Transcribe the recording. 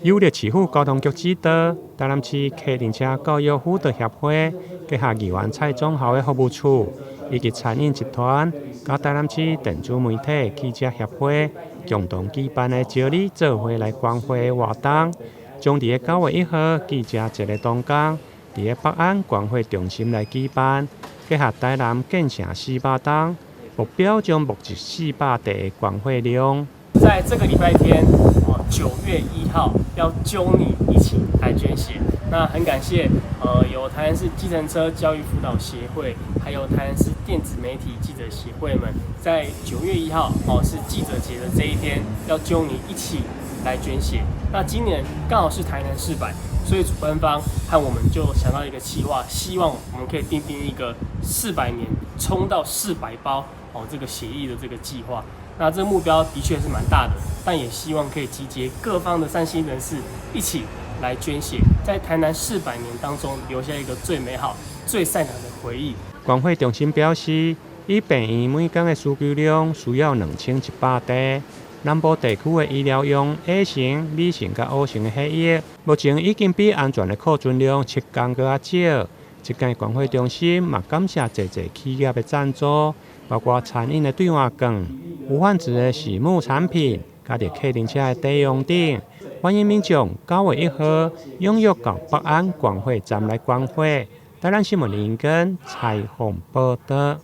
由綠市府交通局指導，台南市客運車教育輔導協會結合議員蔡宗豪的服務處，以及餐飲集團，佮台南市電子媒體記者協會共同舉辦的招你做伙來捐血活動，將佇个9月1號記者節的當天，佇个北安捐血中心來舉辦，結合台南建城400冬，目標將募集400袋的捐血量。在這個禮拜天，哦，9月1號要揪你一起來捐血。那很感謝，由台南市計程車教育輔導協會，還有台南市電子媒體記者協會們，在9月1號，哦，是記者節的這一天，要揪你一起來捐血。那今年剛好是台南四百，所以主辦方和我們就想到一個企劃，希望我們可以訂定一個400年衝到400包哦，這個血液的這個計劃。那這個目標的確是蠻大的，但也希望可以集結各方的善心人士一起來捐血，在台南四百年當中留下一個最美好、最善良的回憶。捐血中心表示，以病院每工的需求量需要2100袋，南部地區的醫療用 A 型、B 型佮 O 型的血液，目前已經比安全的庫存量7工閣較少。這間捐血中心嘛感謝濟濟企業的贊助，包括餐飲的兌換券、無患子的洗沐產品，佮客運車的抵用等。歡迎民眾9月1號踴躍到北安捐血站來捐血。台南新聞林根採訪報導。